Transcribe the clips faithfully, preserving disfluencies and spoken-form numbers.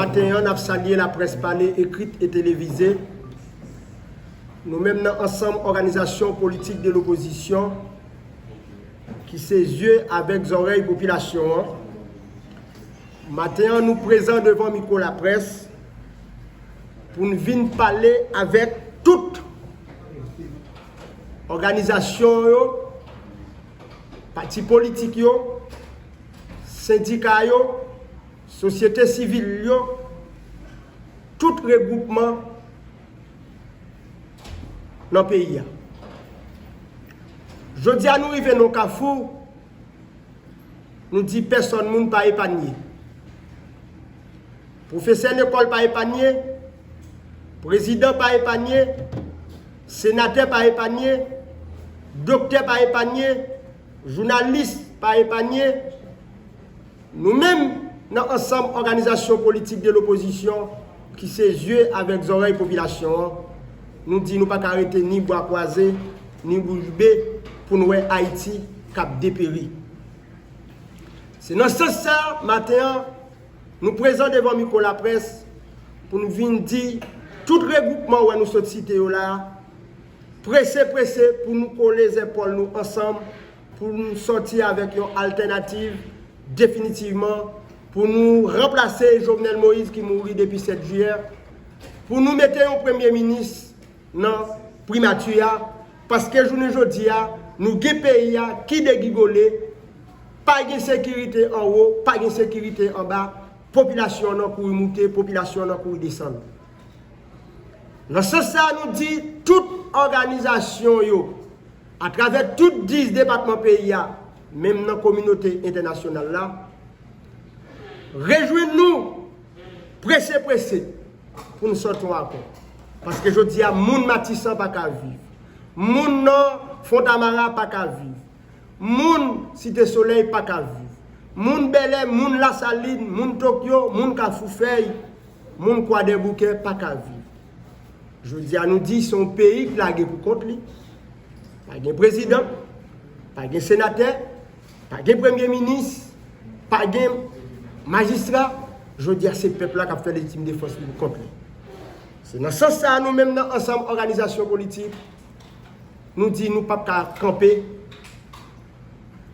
Maten an, n ap salye laprès pale, ekrit e televize. Nou menm nan ansanm òganizasyon politik de lopozisyon, ki se zye avèk zòrèy popilasyon an, maten an, nou prezan devan mikwo laprès pou n vin pale avèk tout òganizasyon yo, pati politik yo, sendika yo, sosyete sivil yo, tout regwoupman nan peyi a. Jodi a, nou rive nan yon kafou, nou di pèsòn moun pa epanye. Pwofesè lekòl pa epanye, prezidan pa epanye, senatè pa epanye, doktè pa epanye, jounalis pa epanye. Nou menm, nan ansanm òganizasyon politik de lopozisyon, ki se zye avèk zòrèy popilasyon an, nou di nou pa ka rete ni bwa kwaze, ni bouch be pou n wè Ayiti k ap deperi. Se nan sans sa, maten an, nou prezan devan mikwo laprès pou n vin di tout regwoupman wè nou sot site yo la a, prese, prese pou nou kole zèpòl nou ansanm, pou nou sòti avèk yon altènativ definitivman, pou nou ranplase Jovenel Moïse ki mouri depi sèt jiyè, pou nou mete yon premye minis nan primati a, paske jounen jodi a, nou gen peyi a ki degigole, pa gen sekirite anwo, pa gen sekirite anba, popilasyon an nan kouri moute, popilasyon an nan kouri desann. Nan sans sa, nou di tout òganizasyon yo, atravè tout dis depatman peyi a, menm nan kominote entènasyonal la, rejwenn nou prese, prese pou n sòti yon akò. Paske jodi a, moun Matisan pa ka viv. Moun nan Fontamara pa ka viv. Moun Site Solèy pa ka viv. Moun Bèlè, moun Lasalin, moun Tokyo, moun Kafou Fèy, moun Kwadèboukè pa ka viv. Jodi a, nou di se yon peyi k lage pou kont li. Pa gen prezidan, pa gen senatè, pa gen premye minis, pa gen majistra. Jodi a, se pèp la k ap fè lejitim defans li pou kont li. Se nan sans sa a, nou menm nan ansanm òganizasyon politik, nou di nou p ap ka kanpe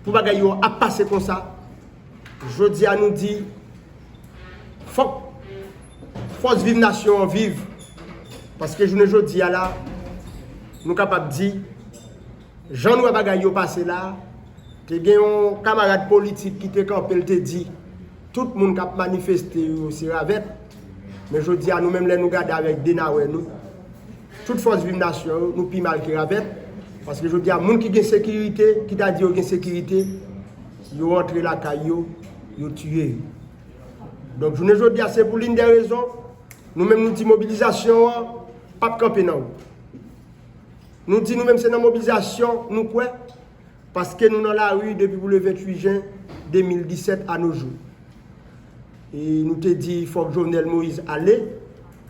pou bagay yo ap pase konsa. Jodi a, nou di fòk fòs viv nasyon an viv. Paske jounen jodi a la, nou kapab di, jan n wè bagay yo pase la, te gen yon kamarad politik ki te kanpe, l te di, tout moun k ap manifeste yo se ravèt. Men jodi a, nou menm, lè nou gade avèk de nawè nou, tout fòs viv nasyon yo, nou pi mal ke ravèt. Paske jodi a, moun ki gen sekirite, ki ta di yo gen sekirite, yo antre lakay yo, yo tiye yo. Donk, jounen jodi a, se pou l'une des raisons, nou menm, nou di mobilizasyon an p ap kanpe nan wout. Nou di nou menm, se nan mobilizasyon nou kwè, paske nou nan lari depi pou le venntuit jen de mil disèt a no jou. E nou te di fòk Jovenel Moïse ale,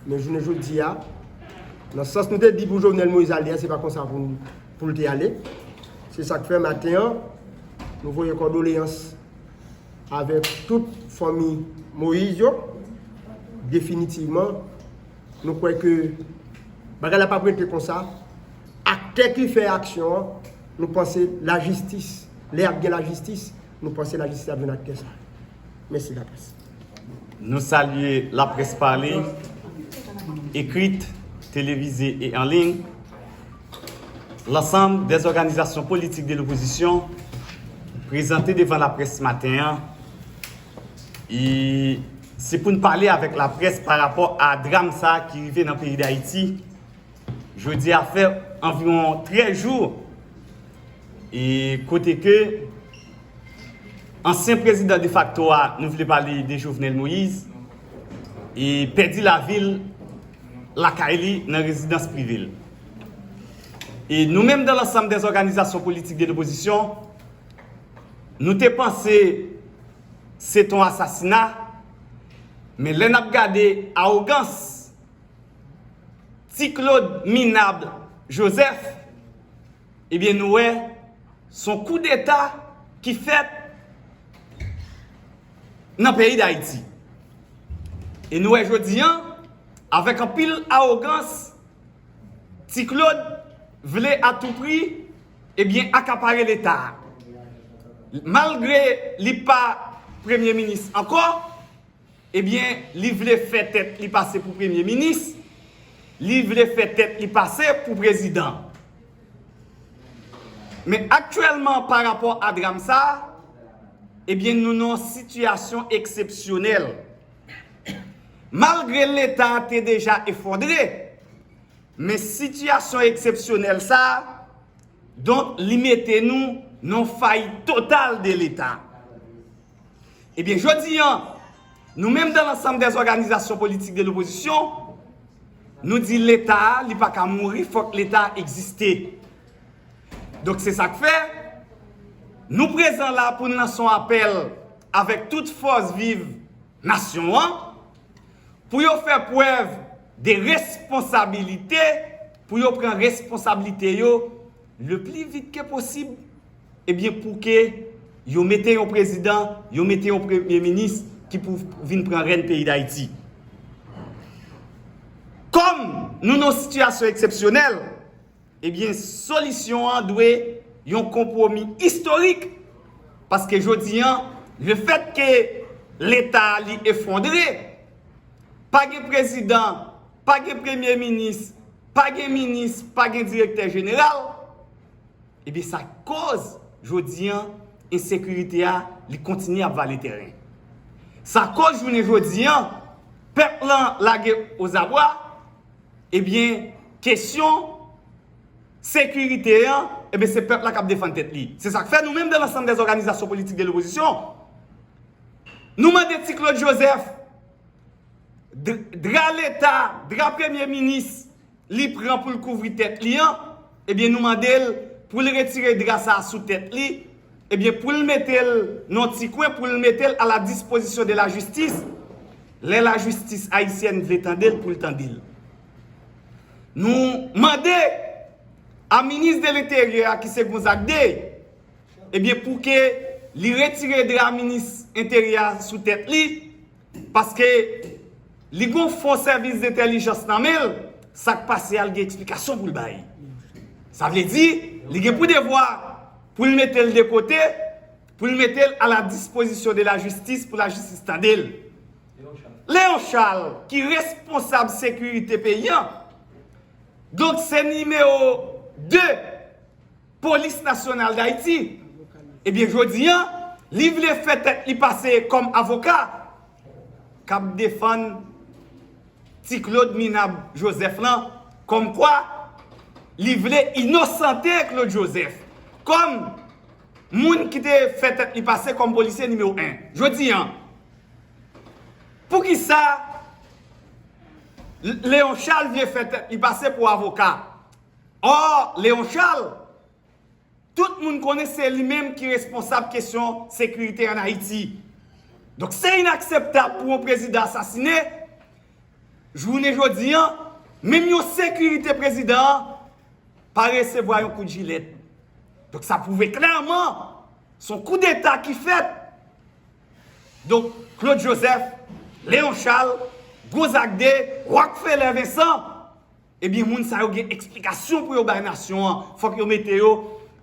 men jounen jodi a, nan sans nou te di pou Jovenel Moïse ale a, se pa konsa pou, pou l te ale. Se sa k fè maten an, nou voye kòdoleyans avèk tout fanmi Moïse yo. Definitivman, nou kwè ke bagay la p ap rete konsa. Aktè ki fè aksyon an, nou panse lajistis, lè ap gen lajistis, nou panse lajistis ap jwenn aktè sa. Mèsi laprès. Nou salye laprès pale, ekrit, televize e an liy. L'ensemble des organisations politiques de l'opposition prezante devan laprès maten an. E se pou n pale avèk laprès pa rapò a dram sa a ki rive nan peyi Dayiti. Jodi a fè anviwon trèz jou, e kote ke ansyen prezidan defakto a, nou vle pale de Jovenel Moïse, e pèdi lavi l lakay li nan rezidans prive l. E nou menm, dans l'ensemble des organisations politiques de l'opposition, nou te panse se t on asasina, men lè n ap gade awogans Ti Claude Minab Joseph, ebyen, nou wè, s on koudeta ki fèt nan peyi Dayiti. E nou wè jodi an, avèk anpil awogans, Ti Claude vle atoupri, ebyen, akapare Leta a. Malgre li pa premye minis ankò, ebyen, li vle fè tèt li pase pou premye minis, li vle fè tèt li pase pou prezidan. Men aktyèlman, pa rapò a dram sa a, ebyen, nou nan yon sitiyasyon eksepsyonèl. Malgre Leta a te deja efondre, men sitiyasyon eksepsyonèl sa a, donk, li mete nou nan fayit total de Leta. Ebyen, jodi an, nou menm dan lansanm dè òganizasyon politik de lopozisyon, nou di Leta a, li pa ka mouri, fòk Leta a egziste. Donk, se sa k fè, nou prezan la pou n lanse yon apèl avèk tout fòs viv nasyon an, pou yo fè prèv de responsabilite, pou yo pran responsablite yo le pli vit ke posib, ebyen, pou ke yo mete yon prezidan, yo mete yon premye minis ki pou vin pran rèn peyi Dayiti. Kòm nou nan yon sitiyasyon eksepsyonèl, ebyen, solisyon an dwe yon konpwomi istorik, paske jodi an, lefètke Leta a li efondre, pa gen prezidan, pa gen premye minis, pa gen minis, pa gen direktè jeneral, ebyen, sa koz jodi an, ensekirite a, li kontinye ap vale teren. Sa koz jounen jodi an, pèp lan lage ozabwa, ebyen, kesyon sekirite an, ebyen, se pèp la k ap defann tèt li. Se sa k fè nou menm, dan lansanm dè òganizasyon politik de lopozisyon, nou mande Ti Claude Joseph, d- dra Leta, dra premye minis, li pran pou l kouvri tèt li an, ebyen, nou mande l pou l retire dra sa a sou tèt li, ebyen, pou l mete l nan yon ti kwen, pou l mete l a la dispozisyon de lajistis, lè lajistis ayisyèn vle tande l, pou l tande l. Nou mande a minis de lenteryè a, ki se Gonzague de, ebyen, pou ke li retire dra minis enteryè a sou tèt li, paske li gon fon sèvis dentèlijans nan men l, sa k pase a, l gen eksplikasyon pou l bay. Sa vle di, li gen pou devwa pou l mete l de kote, pou l mete l a la dispozisyon de lajistis, pou lajistis tande l. Léon Charles, ki responsab sekirite peyi an, donk, se nimewo de Polis Nasyonal Dayiti, ebyen, jodi an, li vle fè tèt li pase kòm avoka k ap defann Ti Claude minab Joseph lan, kòmkwa li vle inosante Claude Joseph kòm moun ki te fè tèt li pase kòm polisye nimewo en. Jodi an, poukisa Léon Charles vle fè tèt li pase pou avoka? Ò, Léon Charles, tout moun konnen se li menm ki responsab kesyon sekirite ann Ayiti. Donk, se inakseptab pou yon prezidan asasinen. Jounen jodi an, menm yon sekirite prezidan an pa resevwa yon kout jilèt. Donk, sa pwouve klèman se yon koudeta ki fèt. Donk, Claude Joseph, Léon Charles, Gonzague de, Rockefeller Vincent, ebyen, moun sa yo gen eksplikasyon pou yo bay nasyon an. Fòk yo mete yo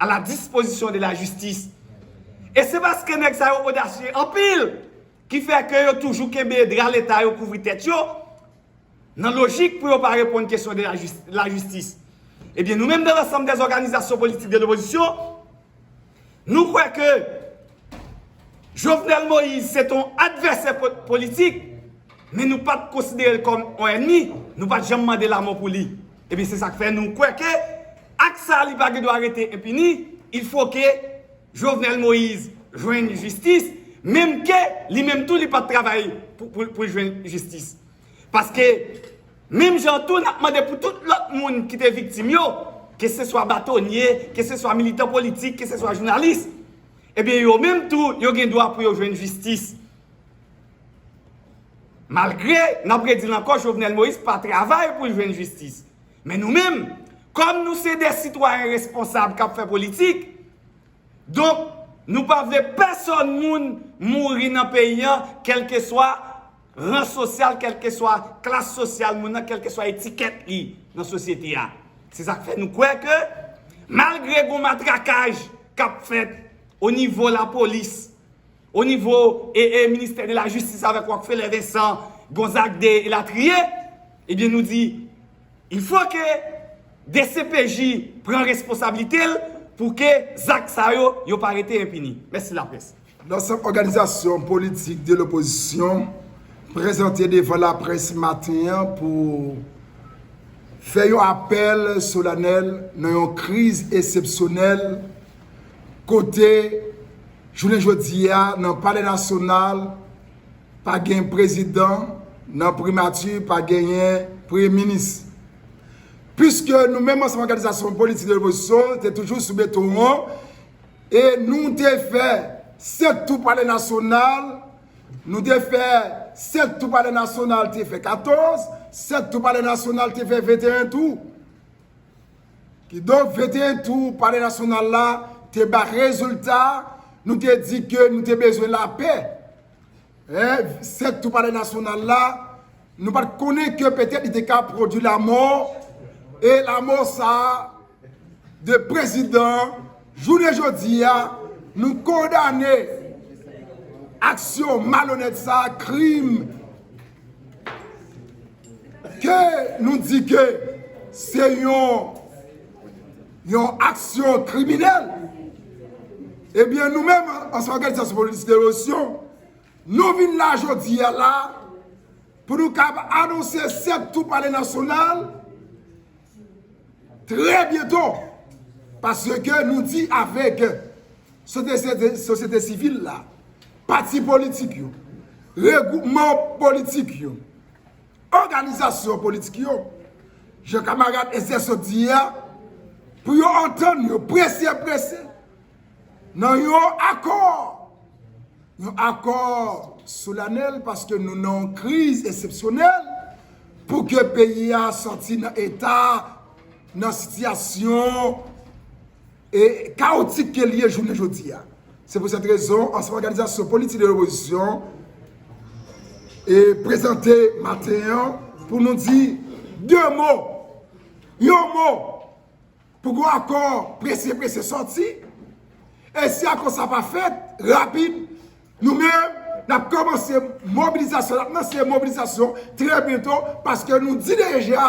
a la dispozisyon de lajistis. E se paske nèg sa yo odasye anpil ki fè ke yo toujou kenbe dra Leta yo kouvri tèt yo, nan lojik pou yo pa reponn kesyon de lajis- lajistis. Ebyen, nou menm, dan lansanm dè òganizasyon politik de lopozisyon, nou kwè ke Jovenel Moïse se t on advèsè po- politik, men nou pa t konsidere l kòm on ènmi, nou pa t janm mande lamò pou li. Ebyen, se sa k fè nou kwè ke ak sa, li pa gen dwa rete enpini, il faut que Jovenel Moïse jwenn jistis, menm ke li menm tou, li pa t travay pou, pou, pou l jwenn jistis. Paske, menm jan tou, n ap mande pou tout lòt moun ki te viktim yo, ke se swa batonye, ke se swa militan politik, ke se swa jounalis, ebyen, yo menm tou, yo gen dwa pou yo jwenn jistis. Malgre, n ap redi l ankò, Jovenel Moïse pa travay pou l jwenn jistis. Men nou menm, kòm nou se de sitwayen responsab k ap fè politik, donk, nou pa vle pèsòn moun mouri nan peyi an, kèlkeswa ran sosyal, kèlkeswa klas sosyal moun nan, kèlkeswa etikèt li nan sosyete a. Se sa k fè nou kwè ke, malgre gon matrakaj k ap fèt o nivo lapolis, o nivo e, e ministè de la jistis avèk Rockefeller Vincent, Gonzague de elatriye, ebyen nou di, il faut que D C P J pran responsablite l pou ke zak sa yo, yo pa rete enpini. Mèsi laprès. Lansanm òganizasyon politik de lopozisyon prezante devan laprès maten an pou fè yon apèl solanèl nan yon kriz eksepsyonèl kote jounen jodi a nan Palè Nasyonal pa gen prezidan, nan primati pa genyen premye minis. Piske nou menm ansanm òganizasyon politik de lopozisyon te toujou sou beton an, e nou te fè sèt tou Palè Nasyonal, nou te fè sèt tou Palè Nasyonal te fè katòz, sèt tou Palè Nasyonal te fè venteyen tou. Kidonk, venteyen tou Palè Nasyonal la te ba rezilta, nou te di ke nou te bezwen lapè. Sèt tou Palè Nasyonal la, nou pa t konnen ke petèt li te ka pwodui lamò, e lamò sa a de prezidan, jounen jodi a, nou kondane aksyon malonèt sa a, krim ke nou di ke se yon, yon aksyon kriminèl. Ebyen, nou menm, ansanm òganizasyon politik de lopozisyon, nou vin la jodi a la pou nou kab anonse sèt tou Palè Nasyonal trè byento, paske nou di avèk sosyete, sosyete sivil la, pati politik yo, regwoupman politik yo, òganizasyon politik yo, jan kamarad Ezè sot di a, pou yo antann yo prese prese nan yon akò, yon akò solanèl, paske nou nan yon kriz eksepsyonèl pou ke peyi a sòti nan eta, nan sitiyasyon e kawotik ke l ye jounen jodi a. Se pou sèt rezon, ansanm òganizasyon politik de lopozisyon e prezante maten an pou nou di de mo, yon mo, pou gon akò prese prese sòti. E si akò sa pa fèt rapid, nou menm, n ap kòmanse mobilizasyon, n ap lanse mobilizasyon trè byento, paske nou di deja,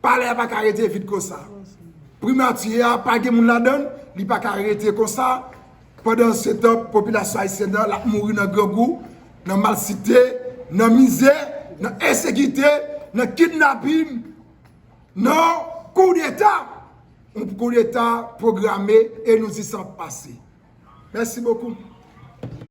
palè a pa ka rete vid konsa. Primati a pa gen moun ladan l, li pa ka rete konsa. Pandan se tan, popilasyon ayisyèn nan, l ap mouri nan grangou, nan malsite, nan mizè, nan ensekirite, nan kidnapin, nan koudeta. Yon koudeta pwograme e nou di sa ap pase. Mèsi bokou.